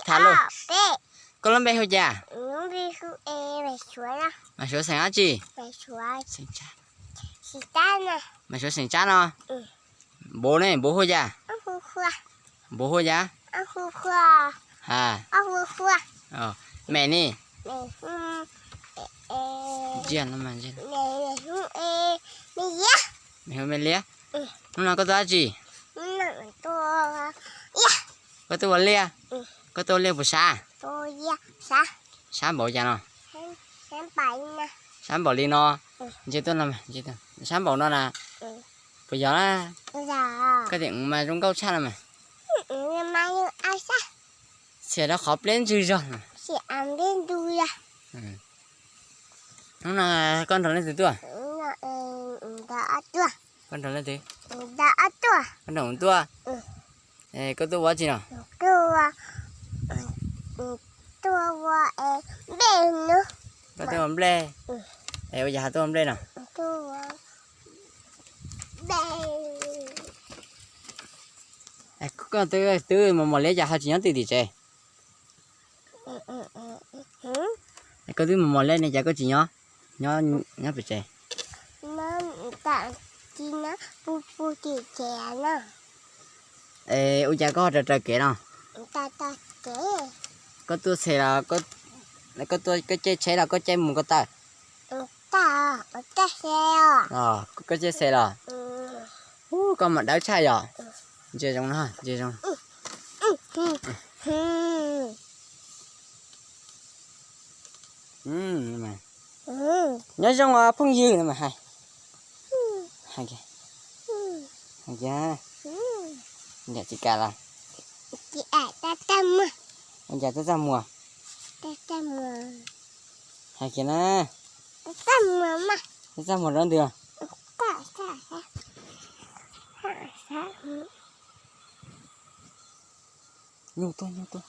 Tham lus. Koj lub npe hu cas? Mas Suav xeem dab tsi? Mas Suav xeem Tsab no. Npuv ne, npuv hu cas? Npuv hu cas? Mem ne? Mem hu Mem Liab. Hnub no koj tuaj dab tsi? Koj tuaj ua liaj? Koj tuaj ua liaj puas sab? Sab npaum cas no? Sab npaum li no. Sab npaum no na? Puas yog na? Koj tias mas zoo nkauj tshaj no mas. Txhia rau qhov pleb ntswg zog. Hnub no koj nrog leej twg tuaj? Koj nrog leej twg? Koj nrog kuv tuaj? Koj tuaj ua dab tsi no? Koj tuaj ua nplej. Ua cas ho tuaj ua nplej no? Koj twb mos mos liab cas ho tsis nyob twj tim tsev? Koj twb mos mos liab ne cas koj tsis nyob, nyob pem tsev? Es ua cas koj ho raws raws kev no? Koj tuaj txhe los, koj caij tsheb los koj caij mus ko taw? Koj caij tsheb los? Ub, koj mas dawb tshaj yom. Ntsia zoo no, ntsia zoo. Nyob zoo os phooj ywg no mas hais. Hais kiag. Hais kiag. Tsis kam los? Ua cas txaj txaj muag? Hais kiag na. Txaj txaj muag rau ntws. Nyuj tuaj, nyuj tuaj.